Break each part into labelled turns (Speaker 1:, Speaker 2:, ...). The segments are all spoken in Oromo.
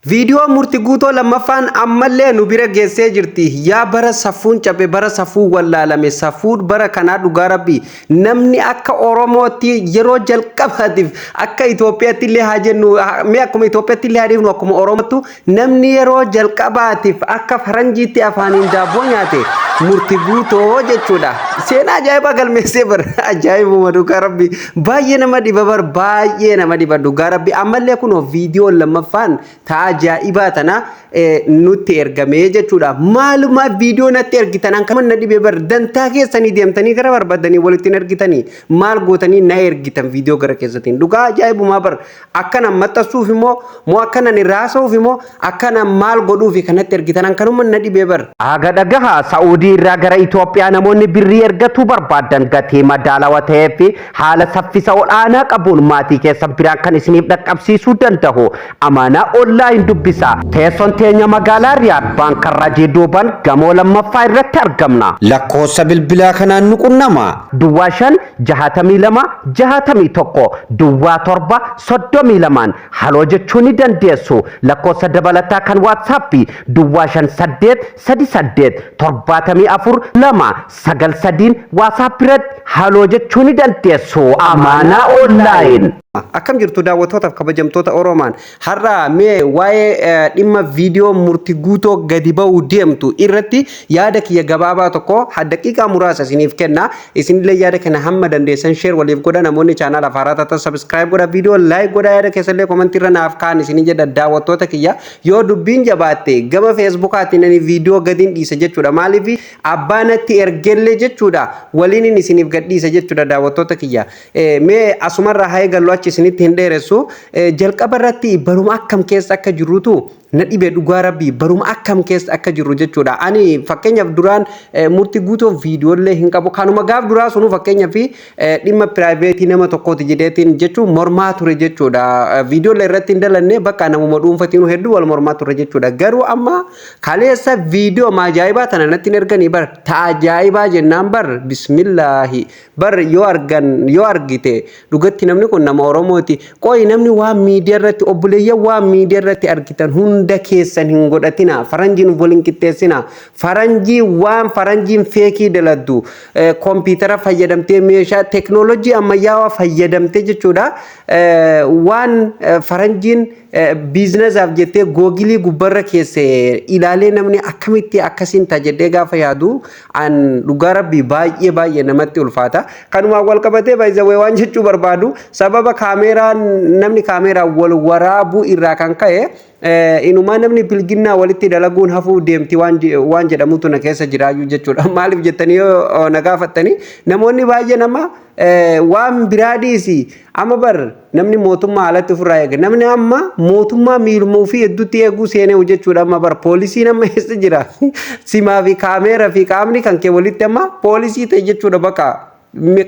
Speaker 1: Viidiyoo Murti Guutoo lammaffaan ammallee nu bira geessee jirti. Yaa bara safuun cabe, bara safuu wallaalame, safuun bara kanaa, dhugaa rabbi, namni akka Oromootti yeroo jalqabaatiif, akka Itoophiyaatti illee haa jennu, mee akkuma Itoophiyaatti illee haa dhiifnu, akkuma Oromootu namni yeroo jalqabaatiif akka faranjiitti afaaniin daabboo nyaate Murti Guutoo jechuudha. Seenaa ajaa'ibaa galmeessee bara, ajaa'ibuma, dhugaa rabbi, baay'ee nama dhiba bar, baay'ee nama dhiba, dhugaa rabbi. Ammallee kunoo viidiyoon lammaffaan ta'a ajaa'ibaa tana nutti ergamee jechuudha. Maalumaa viidiyoo natti ergitan kan na dhibee bar, dantaa keessanii deemtanii gara barbaadanii walitti hin ergitanii, maal gootanii na ergitan viidiyoo gara keessatiin? Dhugaa ajaa'ibumaa bar, akkana maxxansuuf immoo moo akkanan irraa haasa'uuf immoo akkana maal godhuufi kanatti ergitan? Kanuma na dhibee bar.
Speaker 2: Aga dhagaha, Sa'uudii irraa gara Itoophiyaa namoonni birrii ergatuu barbaadan gatii madaalawaa ta'ee fi haala saffisa ol'aanaa qabuun maatii keessan biraan kan isiniif dhaqqabsiisuu danda'u Amaanaa Online dubbisa. Teessoon teenya magaalaa Riyaad, Baankarrajii duuban, gamoo lammaffaa irratti argamna.
Speaker 1: Lakkoofsa bilbilaa kanaan nu qunnama.
Speaker 2: 05 62 61 07 32 haloo jechuu ni dandeessu. Lakkoofsa dabalataa kan WhatsAppii 05 58 38 74 2 9 3 WhatsApp irratti haloo jechuu ni dandeessu. Amaanaa Online.
Speaker 1: Akkam jirtu, daawwattootaaf kabajamtoota Oromaan? Har'a mee waa'ee dhimma viidiyoo Murti Guutoo gadi ba'uu deemtu irratti yaada kiyya gabaabaa tokko daqiiqaa muraasa isiniif kenna. Isinillee yaada kana hamma dandeessan share waliif godha. Namoonni chaanaala haaraa taatan subscribe godha. Viidiyoo like godha. Yaada keessallee commentii irra naaf kaan isinii jedha, daawwattoota kiyya. Yoo dubbiin jabaatte gama Facebookaatiin ani viidiyoo gadiin dhiisa jechuudha. Maaliif abbaa natti ergellee jechuudha, waliin isiniif gadhiisa jechuudha, daawwattoota kiyya. Mee asumarraa haa eegallu, achi isinitti hin dheeressu. Jalqaba irratti baruma akkam keessa akka jirrutu na dhibe, dhugaa rabbii, baruma akkam keessa akka jirru jechuudha. Ani fakkeenyaaf duraan Murti Guutoo viidiyoolee hin qabu. Kanuma gaaf duraa sunuu fakkeenyaaf dhimma private nama tokkooti jedheetiin jechuun mormaa ture jechuudha. Viidiyoolee irratti hin dalanne, bakka namuma dhuunfatiin hedduu wal mormaa ture jechuudha. Garuu amma kaleessa viidiyoo ajaa'ibaa tana natti hin erganii bar, ta ajaa'ibaa jennaan bar, bismillaahi bar, yoo argan, yoo argite dhugatti namni kun nama Oromooti. Qoyi, namni waan miidiyaa irratti, obboleeyyan, waan miidiyaa irratti argitan hunda keessan hin godhatina. Faranjiin waliin qixxeessina. Faranjii waan faranjiin fake daladdu kompiitara fayyadamtee, meeshaa teeknooloojii ammayyaawaa fayyadamtee jechuudha. Waan faranjiin businessaaf jettee Google gubbarra keesse ilaalee namni akkamitti akkasiin ta'a jedhee gaafa yaadu, an dhugaa rabbii baay'ee baay'ee namatti ulfaata. Kanumaan wal qabatee baay'ee waan jechuu barbaadu, sababa kaameeraan namni kaameeraan wal waraabuu irraa kan ka'e inumaa namni bilginnaa walitti dalaguun hafuu deemti waan jedhamutu na keessa jiraayyuu jechuudha. Maaliif jettanii yoo na gaafattanii, namoonni baay'een amma waan biraa dhiisi, amma bar namni mootummaa alatti ofirraa eega. Namni amma mootummaa miilmuu fi hedduutti eeguu seenee jechuudha. Amma bar poolisiin amma eessa jira? Simaa fi kaameeraa fi qaamni kan kee walitti amma poolisii ta'e jechuudha bakka.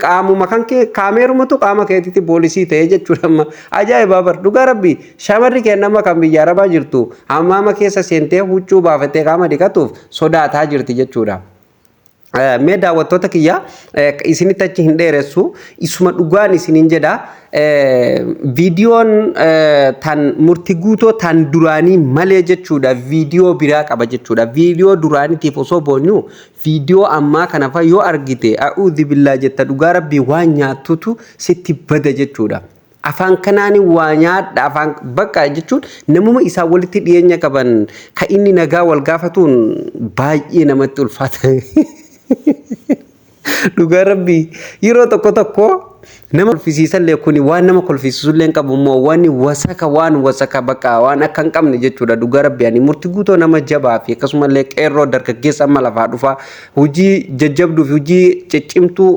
Speaker 1: Qaamuma kan kee kaameerumatu qaama keetitti poolisii ta'e jechuudha amma. Ajaa'ibaa bar, dhugaa rabbi, shamarri keenya amma kan biyya arabaa jirtu hammaama keessa seentee huccuu baafattee qaama dhiqatuuf sodaataa jirti jechuudha. Mee daawwattoota kiyya, isinitti achi hin dheeressu, isuma dhugaan isiniin jedha. Viidiyoon tan Murti Guutoo tan duraanii malee jechuudha viidiyoo biraa qaba jechuudha. Viidiyoo duraaniitiif osoo boonyu, viidiyoo ammaa kana fa yoo argite, a'uudhi billaa jetta, dhugaa rabbii, waan nyaattutu sitti bada jechuudha. Afaan kanaan waa nyaadha, afaan bakka jechuun namuma isaan walitti dhiyeenya qaban kan inni nagaa wal gaafatuun baay'ee namatti ulfaata. Dhugaa rabbii, yeroo tokko tokko nama kolfisiisallee, kuni waan nama kolfisiisullee hin qabu immoo waan wasaka, waan wasaka bakka waan akka hin qabne jechuudha. Dhugaa rabbii, ani Murti Guutoo nama jabaa fi akkasumallee qeerroo dargaggeessa amma lafaa dhufaa hojii jajjabduu fi hojii ciccimtuu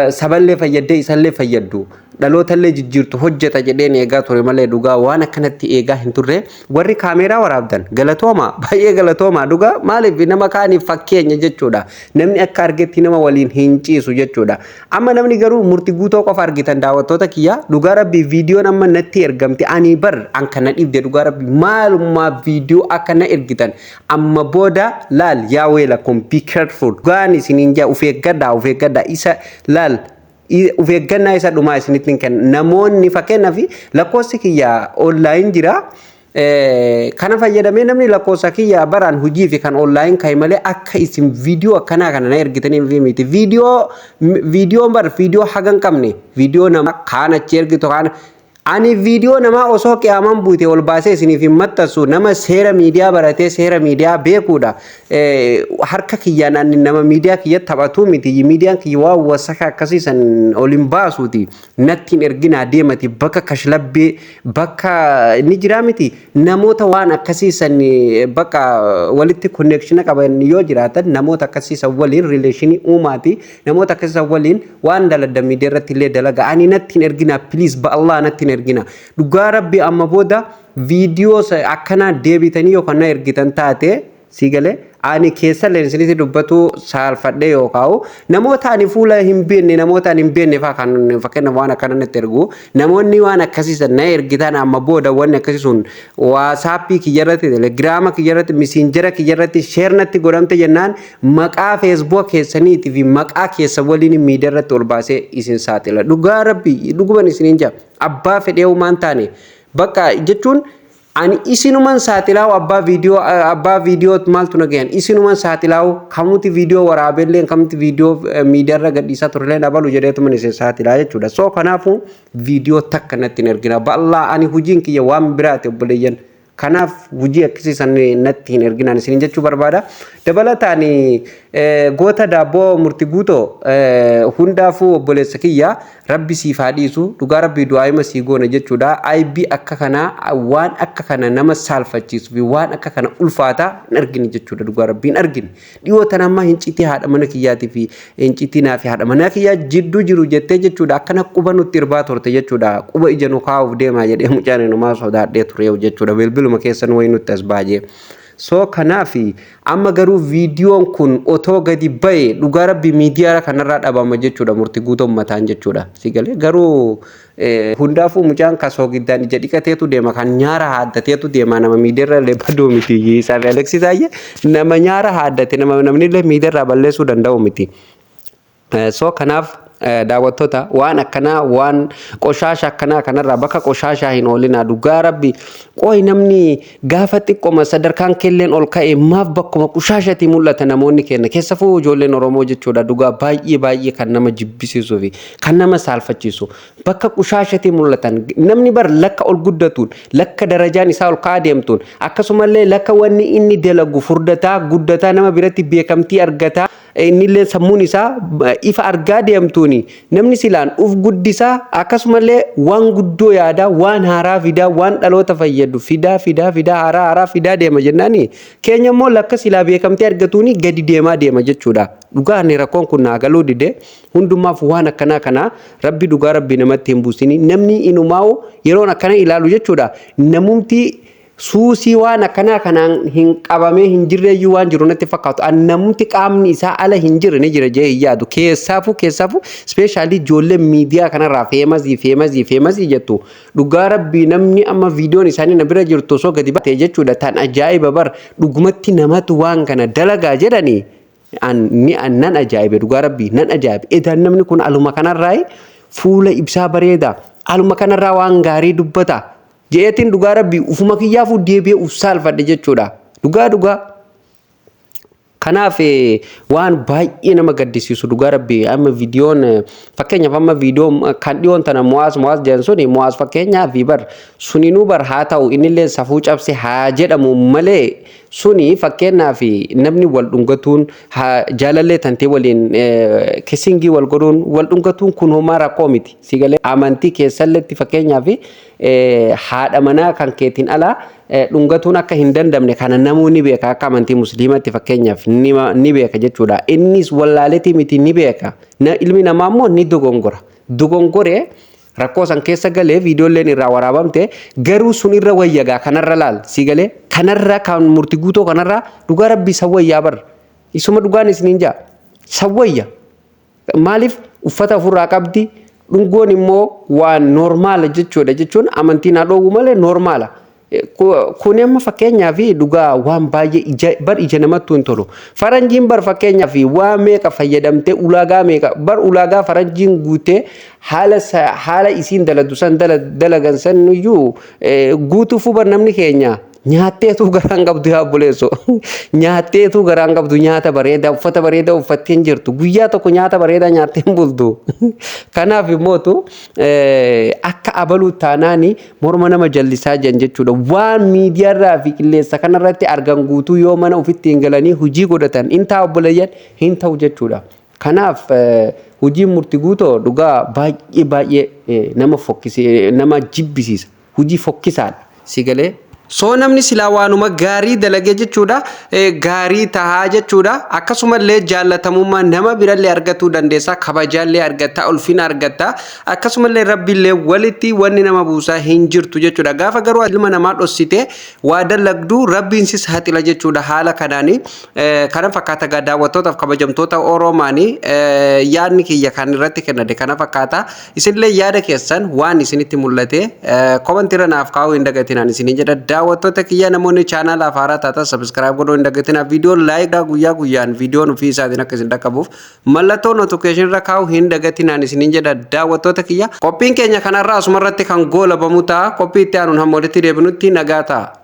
Speaker 1: saballee fayyadee isallee fayyaddu, dhalootallee jijjiirtu hojjeta jedheen eegaa ture malee, dhugaa waan akkanatti eegaa hin turre. Warri kaameeraa waraabdan galatooma, baay'ee galatooma, dhugaa. Maaliif, nama kaaniif fakkeenya jechuudha. Namni akka argetti nama waliin hin ciisu jechuudha. Amma namni garuu Murti Guutoo qofa argitan, daawwattoota kiyya, dhugaa rabbii, viidiyoon amma natti ergamte ani bar an kana dhibde, dhugaa rabbii, maalummaa viidiyoo akka na ergitan amma booda laal. Yaa weelakum, be careful, dhugaan isiniin jaa, uf eeggadhaa, uf eeggadhaa. Isa laal, uf eeggannaa isa dhumaa isinitti hin kenna. Namoonni fakkeenyaaf lakkoofsi kiyya online jira. Kana fayyadamee namni lakkoofsa kiyya baraan hojii fi kan online ka'e malee akka isin viidiyoo akkanaa kana na ergitaniif miti. Viidiyoo viidiyoo bar viidiyoo haga hin qabne, viidiyoo nama kaan achi ergitu kaan ani viidiyoo namaa osoo qiyaamaan buute ol baasee isiniif hin maxxansu. Nama seera miidiyaa baratee seera miidiyaa beekuudha. Harka kiyyaan ani nama miidiyaa kiyya taphatu miti. Miidiyaan kiyya waan wasaka akkasii san ol hin baasuuti. Natti hin erginaa, deemati bakka kashlabbee bakka ni jiraa miti. Namoota waan akkasii san bakka walitti connection qaban yoo jiraatan, namoota akkasii san waliin relation uumaati. Namoota akkasii san waliin waan daladda miidiyaa irratti illee dalaga. Ani natti hin erginaa, please, ba'Allah, natti hin erginaa. Dhugaa Rabbi, amma booda viidiyoo akkanaa deebitanii yookaan na ergitan taate, si galee, ani keessa leensinitti dubbatu saalfadhee yookaan namoota ani fuula hin beekne, namoota ani hin beekne fa'aa kan fakkeenyaaf waan akkana natti ergu, namoonni waan akkasii san na ergitan, amma booda wanni akkasii sun WhatsAppii kiyyarratti, Telegiraama kiyyarratti, Messengera kiyyarratti share natti godhamte jennaan, maqaa Facebook keessaniitii fi maqaa keessa waliin miidiyaa irratti ol baasee isin saaxila. Dhugaa Rabbi, dhuguman isiniin jaa, abbaa fedhee uumaan taane bakka jechuun ani isinuman saaxilaa'u. Abbaa viidiyoo maaltu na gahan? Isinuman saaxilaa'u. Kamuti viidiyoo waraabellee, kamuti viidiyoo miidiyaarra gadhiisaa turellee dabalu jedheetuman isin saaxilaa jechuudha. So kanaafuu viidiyoo takka natti hin ergina. Ba'allaa, ani hojiin kiyya waan biraati, obboleeyyan. Kanaaf hojii akkasii san natti hin erginaan isin jechuu barbaada. Dabalataan goota daabboo Murti Guutoo, hundaafuu obboleessa kiyya, Rabbi siif haa dhiisu. Dhugaa Rabbi, du'aayima sii goona jechuudha. Aybii akka kanaa, waan akka kana nama saalfachiisu fi waan akka kana ulfaataa hin argine jechuudha. Dhugaa Rabbi, hin argine. Dhiyoo tana amma hincitii haadha mana kiyyaatii fi hincitii naa fi haadha mana kiyyaa jidduu jiru jettee jechuudha. Akkana quba nutti irbaa turte jechuudha. Quba ija nu kaa'uuf deemaa jedhee mucaan inumaa sodaadhee ture jechuudha. Bilbiluma keessan wayii nutti as baay'ee. So kanaaf amma garuu viidiyoon kun otoo gadi ba'e, dhugaa Rabbi, miidiyaa kanarraa dhabama jechuudha Murti Guutoon mataan jechuudha. Si galee? Garuu hundaafuu mucaan kasoo giddaan ija dhiqateetu deema, kan nyaara haaddateetu deema, nama miidiyaarra illee baduu miti. Isaa fi Aleksii Taayyee nama nyaara haaddate, nama namni illee miidiyaarraa balleessuu danda'u miti. So kanaaf daawwattoota, waan akkanaa, waan qoshaasha akkanaa kanarraa bakka qoshaashaa hin oolinaa. Dhugaa Rabbi, qoy, namni gaafa xiqqoma sadarkaan kelleen ol ka'e maaf bakkuma qoshaashatti mul'ata? Namoonni keenya, keessafuu ijoolleen Oromoo jechuudha, dhugaa baay'ee baay'ee kan nama jibbisiisuu fi kan nama saalfachiisu bakka qoshaashatti mul'atan. Namni bar lakka ol guddatuun, lakka darajaan isaa ol ka'aa deemtuun, akkasumallee lakka wanni inni dalagu furdataa guddataa, nama biratti beekamtii argataa, innillee sammuun isaa ifa argaa deemtuuni, namni silaan uf guddisaa, akkasumallee waan guddoo yaadaa, waan haaraa fidaa, waan dhaloota fayyadu fidaa fidaa fidaa, haaraa haaraa fidaa deema jennaani, keenya immoo lakka silaa beekamtii argatuuni gadi deemaa deema jechuudha. Dhugaa ani rakkoon kun naa galuu dide. Hundumaaf waan akkanaa kana Rabbi, dhugaa Rabbi, namatti hin buusini. Namni inumaa'u yeroon akkana ilaalu jechuudha. Namumti suusii waan akkanaa kanaan hin qabamee hin jirreeyyuu waan jiru natti fakkaatu. An namumti qaamni isaa ala hin jirre ni jira jee hin yaadu. Keessaafuu especially ijoolleen miidiyaa kanarraa famous famous famous jettu. Dhugaa Rabbii, namni amma viidiyoon isaanii na bira jirtu osoo gadi baate jechuudha. Tan ajaa'iba bar, dhugumatti namatu waan kana dalagaa jedhanii an ni an nan ajaa'ibe. Dhugaa Rabbii, nan ajaa'ibe. Edaan namni kun aluma kanarraa fuula ibsaa bareeda. Aluma kanarraa waan gaarii dubbata. Je'eetiin dhugaa Rabbii ufuma kiyyaafuu deebi'ee uf saalfadhe jechuudha. Dhugaa dhugaa. Kanaaf waan baay'ee nama gaddisiisu, dhugaa Rabbii, amma viidiyoon, fakkeenyaaf amma viidiyoon kan dhiyoon tana Mo'aas Mo'aas jedhan suni, Mo'aas fakkeenyaaf bar suninuu bar haa ta'u, innillee safuu cabse haa jedhamu malee, suni fakkeenyaaf namni wal dhungatuun, jaalallee tantee waliin kissing wal godhuun, wal dhungatuun kun homaa rakkoo miti. Si galee? Amantii keessalletti fakkeenyaaf haadha manaa kan keetiin alaa dhungatuun akka hin dandamne kana namuu ni beeka. Akka amantii Musliimatti fakkeenyaaf ni beeka jechuudha. Innis wallaaletii miti, ni beeka. Ilmi namaa immoo ni dogongora. Dogongoree rakkoo san keessa galee viidiyoolleen irraa waraabamte, garuu sun irra wayyagaa kanarra laal. Si galee? Kanarra, kan Murti Guutoo kanarra, dhugaa Rabbii san wayyaa bar. Isuma dhugaan isiniin jaa. San wayya. Maaliif? Uffata ofirraa qabdi. Dhungoon immoo waan normal jechuudha, jechuun amantiin haa dhoowwu malee normal. Kun amma fakkeenyaaf dhugaa waan baay'ee bar ija namattuu hin tolu. Faranjiin bar fakkeenyaaf waa meeqa fayyadamtee, ulaagaa meeqa bar, ulaagaa faranjiin guutee haala isiin dalagdu san dalagan san iyyuu guutuufuu bar namni keenya nyaatteetu garaan qabdu. Yaa obboleesso, nyaatteetu garaan qabdu. Nyaata bareedaa, uffata bareedaa uffattee hin jirtu. Guyyaa tokko nyaata bareedaa nyaattee hin bultu. Kanaaf immootu akka abaluu taanaani morma nama jallisaa jiran jechuudha. Waan miidiyaarraa fi qilleensa kanarratti argan guutuu yoo mana ofitti hin galanii hojii godhatan hin ta'a, obboleeyyan, hin ta'u jechuudha. Kanaaf hojiin Murti Guutoo dhugaa baay'ee baay'ee nama fokkisee nama jibbisiisa. Hojii fokkisaadha. Si galee? So namni silaa waanuma gaarii dalagee jechuudha, gaarii tahaa jechuudha. Akkasumallee jaallatamummaa nama birallee argatuu dandeessa, kabajaallee argatta, ulfina argatta. Akkasumallee Rabbiillee walitti wanni nama buusaa hin jirtu jechuudha. Gaafa garuu ilma namaa dhossite waa dalagdu, Rabbiin si saaxila jechuudha haala kanaani. Kana fakkaata gaa, daawwattootaaf kabajamtoota Oromaanii, yaadni kiyya kan irratti kennade kana fakkaata. Isinillee yaada keessan waan isinitti mul'ate commentiirra naaf kaa'uu hin dagatinaan isiniin jedha. Daawwattoota kiyya, namoonni chaanaala haaraa taatan subscribe godhuu hin dagatinaa. Viidiyoo like, guyyaa guyyaan viidiyoon ofii isaatiin akka isin dhaqqabuuf mallattoo notification irra kaa'uu hin dagatinaan isiniin jedha. Daawwattoota kiyya, qophiin keenya kanarraa asumarratti kan goolabamu ta'a. Qophii itti aanuun hamma walitti deebinutti nagaa ta'a.